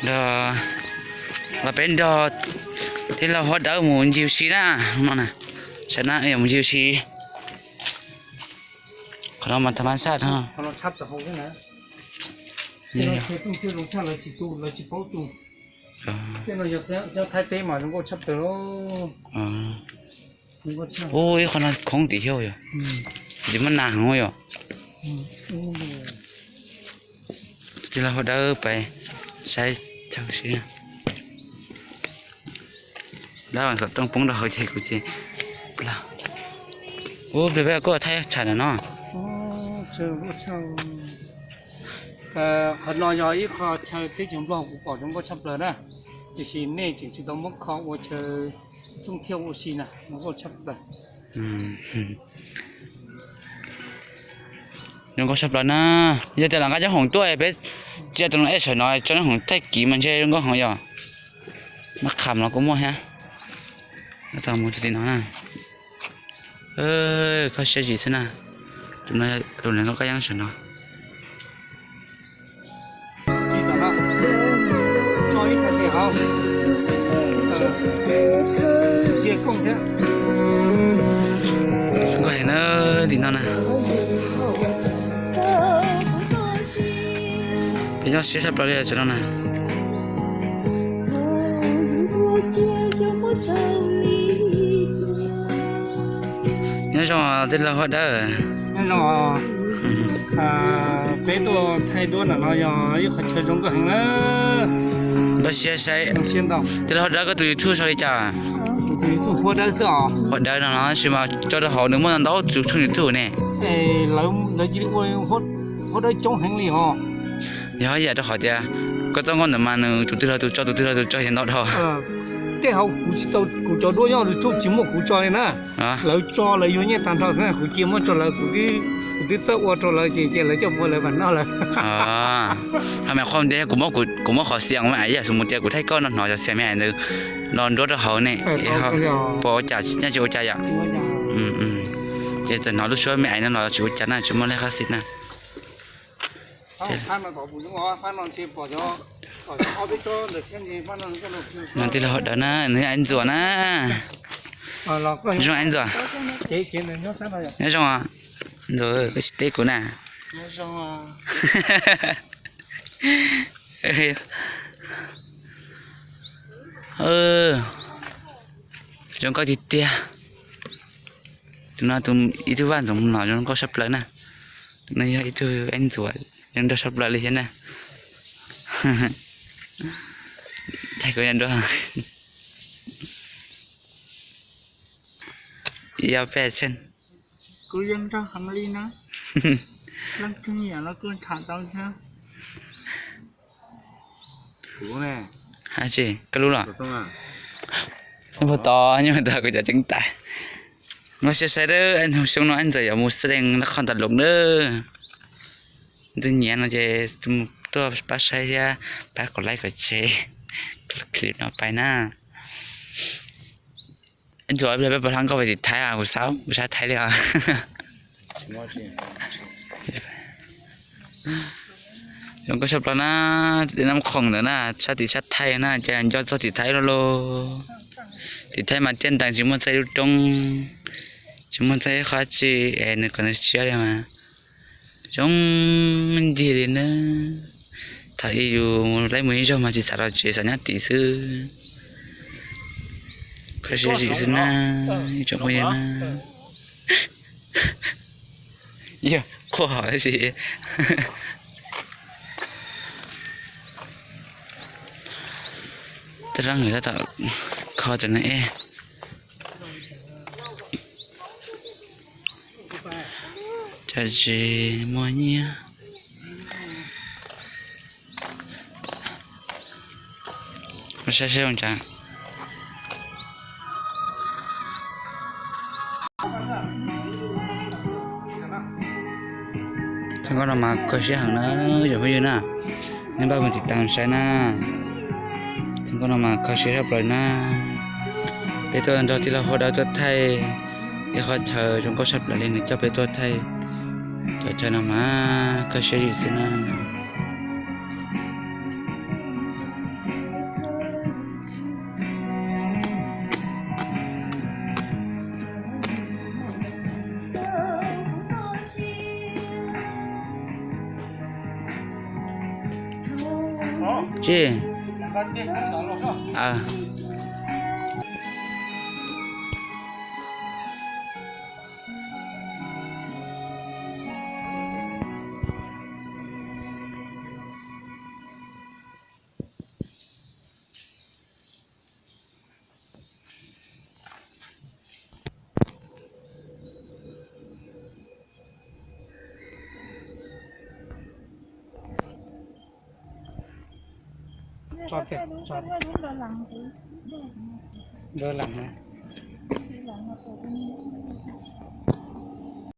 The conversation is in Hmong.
Los, los peb nrog tij laug Huab Dawb mus ncig ua si na, no na, saib na, mus ncig ua si. Qhov no mas tham mas xaj no. Ub, ib qho no khoob tim xyov yog, tsis muaj nas heev yom. Tij laug Huab Dawb pais saib chaw si. Dab xov tooj poob rau hauv ces kuv ces, ub, peb kuj thaij tsham ntawm no. Qhov no yog ib qho chaw teb chaws Nplog kuv pom zoo nkauj tshaj plaws na, tiam sis nej tseem tsis tau muab kho ua chaw thooj thiaj ua si na, zoo nkauj tshaj plaws. Zoo nkauj tshaj plaws na. Yog tias los nqa cov hoom tuaj peb cia tus no ej sawv no tso neb hoom thaij kiv mas ntshe zoo nkauj heev yom. Mab qham los kuj muaj thiab. Txog mus tim no na. Koj siab zim xwb na. Tus no tus niam nkauj kab yeeb sawv no. Nkauj heev na, tim no na. Peb nyob siab tshaj plaws li cov no na. Nyob zoo tij laug Huab Dawb. Peb tuaj thaij duab ntawm no yog ib qhov chaw zoo nkauj heev na. Npaj siab saib. Tij laug Huab Dawb koj tus YouTube sau li cas? Huab Dawb no no sis mas tso rau hauv nws muaj ntau tus tshooj YouTube ne. Yog ib yam rau qhov tias koj txoj nkauj ntawd mas nws tus twg los tus tso, tus twg los tus tso yog ntau dhau. Tej hauv kuv tsis tau, kuv cov duab nyob YouTube tsis muaj kuv tso li na. Lawv tso lawv yuav nyiaj tag nrho xwb, kuv cia muab rau lawv, kuv twb txawj ua rau lawv ces cia lawv coj mus ua lawv vam noj lawm. Ho me qhov ntawd kuv muab qhov xiam me ais, yam xus mus tias kuv thaij koj no hnov cov xiam me ais ntawd los nruab rau hauv ne, puas ua cas, nyob tsis ua cas yom. Ces txawm hnov lub suab me ais no los tsis ua cas na, tsis muaj lej qab xim na. No tij laug Huab Dawb na, nws Aib Ntxuam na. Zoo Aib Ntxuam. Nyob zoo Ntxuam, koj tsis teb kuv na. Zoo nkauj tiag tiag. Tus no ib tug Vaj Ntxoov no zoo nkauj tshaj plaws na. Tus no yog ib tug Aib Ntxuam zoo nraug tshaj plaws li thiab na. Thaij kuv nyob nruab. Yog peb tsheej. Hais tsis koj lub los. Nyob puag tod, nyob puag tod kuv cov ceeb tais. Npaj siab saib dawb, xyoo no Aib Ntxawm yuav mus xab dees nab qhoj ntas loos dawb. Tus nyiam no ces tuaj pab saib thiab pab kom like kom share clip no pais na. Ntxuam, peb puas hla nkauj tim Thaib? Kuv xav, kuv xav Thaib li os. Zoo nkauj tshaj plaws na, nab qhoj ntawd na, sab tim sab Thaib na ces nco txog tim Thaib lawm lauj. Tim Thaib mas tiaj ntees tsis muaj txog ib lub roob, tsis muaj txog ib qho tsi es nws kom nws siab li mas zoo ncig li na. Thaum ub yus laib mus ib zaug mas tsis xav los tsev, xav nyob tim xwb. Kho siab zim xwb na, ib tsoom phooj ywg na. Yog qhuas tab sis tab lab nws tab tom kho cov no eb. Cas tsis muaj nyiaj. Saib seb zoo cas. Txoj nkauj no mas kho siab heev na, yog phooj ywg na, nej npaj mus tim tas saib na. Txoj nkauj no mas kho siab tshaj plaws na. Peb tuaj nrog tij laug Huab Dawb tuaj thaij ib qhov chaw zoo nkauj tshaj plaws li, nws coj peb tuaj thaij cov chaw no mas kho siab zim xwb na. Tsis.